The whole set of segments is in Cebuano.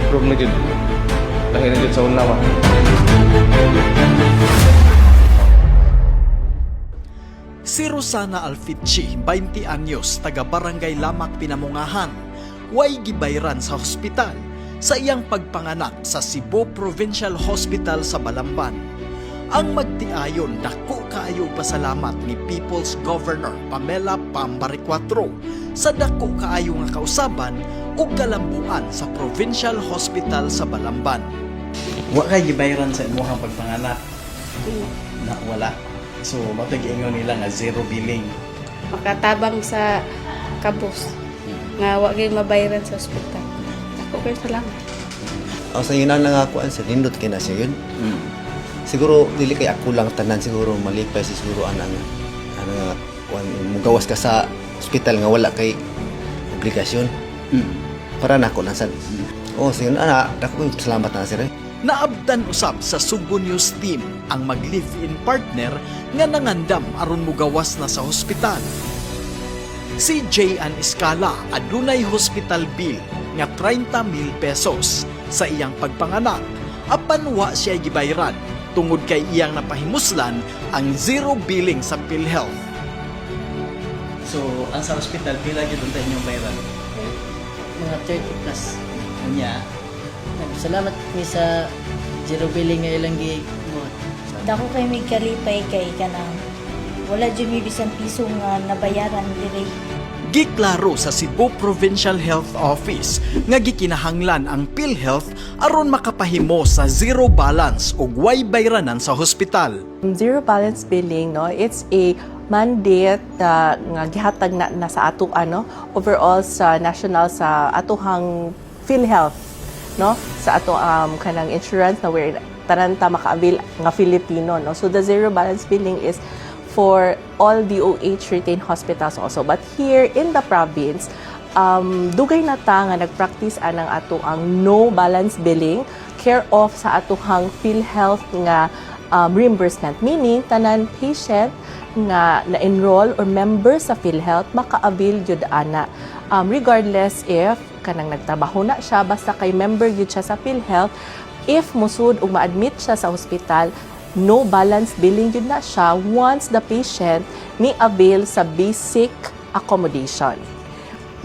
Nag-improve na jud. Lahi na jud sa una ba. Si Rosana Alfitchi, 20 anyos, taga Barangay Lamak, Pinamungahan, way gibayran sa hospital sa iyang pagpanganak sa Cebu Provincial Hospital sa Balamban. Ang magtiayon, dako kaayo pasalamat ni People's Governor Pamela Pam Baricuatro sa dako kaayo nga kausaban ug kalambuan sa Provincial Hospital sa Balamban. Wa kay gibayran sa imong pagpanganak? Na wala. So, mao giingon nila nga zero billing. Makatabang sa kabus nga wa gyud mabayaran sa ospital. Ako kayo salamat. Ang sa inang nangakuan sa nindot kay na siya yun. Siguro dili kay ako lang tanan siguro malipay si siguro ana nga ana nga kuan mugawas ka sa ospital nga wala kay obligasyon. Para nako lang sad. Oh, sige ana, dako salamat na sir. Naabtan usab sa Subo News Team ang mag-live-in partner nga nangandam aron mugawas na sa hospital. Si J.N. Escala adunay hospital bill nga 30 mil pesos sa iyang pagpanganak, apan wa siya gibayran tungod kay iyang napahimuslan ang zero billing sa PhilHealth. So, ang sa hospital, pila gyud unta inyong bayran? Mga 30 plus. Unya, Salamat mi sa zero billing nga ilang gibuhat. Dako kay mig kalipay kay kanang wala jud mi bisan piso nga nabayaran diri. Giklaro sa Cebu Provincial Health Office nga gikinahanglan ang PhilHealth aron makapahimo sa zero balance ug way bayranan sa hospital. Zero balance billing, no, it's a mandate nga gihatag na sa ato ano overall sa national sa atohang PhilHealth, no, sa ato kanang insurance na where tanan ta maka-avail nga Filipino, no. So the zero balance billing is for all DOH retained hospitals also, but here in the province, dugay na ta nga nagpractice anang ato ang no balance billing care of sa atohang PhilHealth nga reimbursement, meaning tanan patient nga na-enroll or member sa PhilHealth maka-avail gyud ana, regardless if kanang nagtrabaho na siya, basta kay member gyud siya sa PhilHealth. If musud ug ma-admit siya sa hospital, no balance billing gyud na siya once the patient ni avail sa basic accommodation.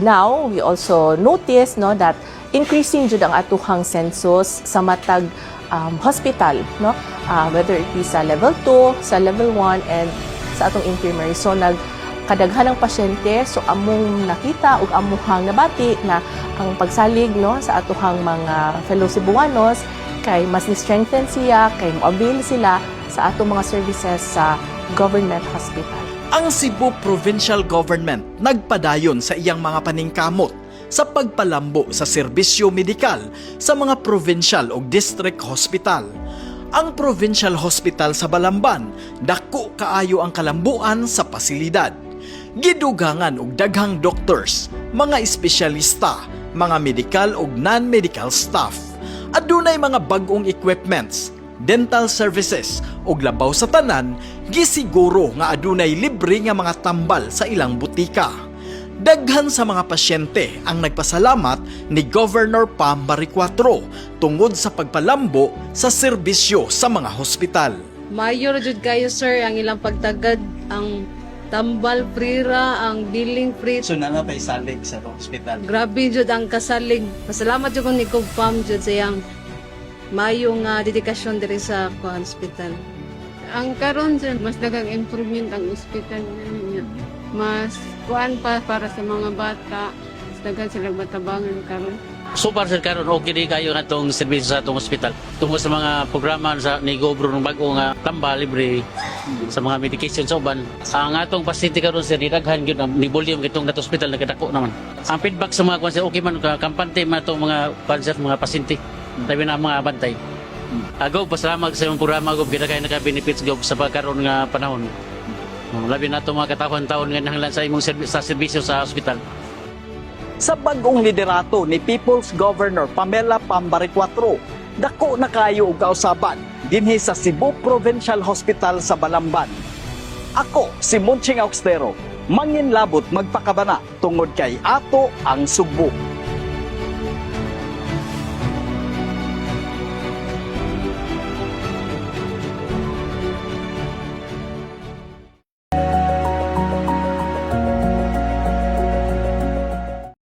Now, we also notice, no, that increasing jud ang atuhang census sa matag hospital, no, whether it be sa level 2, sa level 1 and sa atong infirmary. So nag kadaghan ng pasyente, so among nakita ug amuhang nabati na ang pagsalig, no, sa atuhang mga fellow Cebuanos kay mas ni-strengthen siya kay mo-avail sila sa atong mga services sa government hospital. Ang Cebu Provincial Government nagpadayon sa iyang mga paningkamot sa pagpalambo sa serbisyo medikal sa mga provincial ug district hospital. Ang Provincial Hospital sa Balamban, dako kaayo ang kalambuan sa pasilidad. Gidugangan og daghang doctors, mga espesyalista, mga medical ug non-medical staff. Adunay mga bag-ong equipments, dental services ug labaw sa tanan, gisiguro nga adunay libre nga mga tambal sa ilang butika. Daghan sa mga pasyente ang nagpasalamat ni Governor Pam Baricuatro tungod sa pagpalambo sa serbisyo sa mga hospital. Mayor jud kayo, sir, ang ilang pagtagad, ang tambal free ra, ang billing free. So naa pay salig sa atong hospital. Grabe jud ang kasalig. Pasalamat jud ko ni Gov Pam jud sa iyang mayo nga dedikasyon diri sa kuan hospital. Ang karon, sir, mas daghang improvement ang ospital niya. Mas kuan pa para sa mga bata, mas daghan sila matabangan karon. So far, sir, karon okay di kayo nga itong serbisyo sa atong ospital. Tungkol sa mga programa sa ni Gobro ng bago nga tambal libre sa mga medication sa uban. Ang atong pasyente karon, sir, daghan gyud ang ni volume kitong nato ospital nagkadako naman. Ang feedback sa mga kwan, sir, okay man ka kampante man atong mga kwan, sir, mga pasyente. Labi na ang mga bantay. Ago, pasalamat sa imong programa, Gob, kita kay naka-benefits, Gob, sa pagkaron nga panahon. Labi na itong mga katawhan taon nga nanglan sa imong sa serbisyo sa ospital. Sa bagong liderato ni People's Governor Pamela Pam Baricuatro, dako na kayo og kausaban dinhi sa Cebu Provincial Hospital sa Balamban. Ako si Monching Augstero, manginlabot magpakabana tungod kay ato ang Sugbo.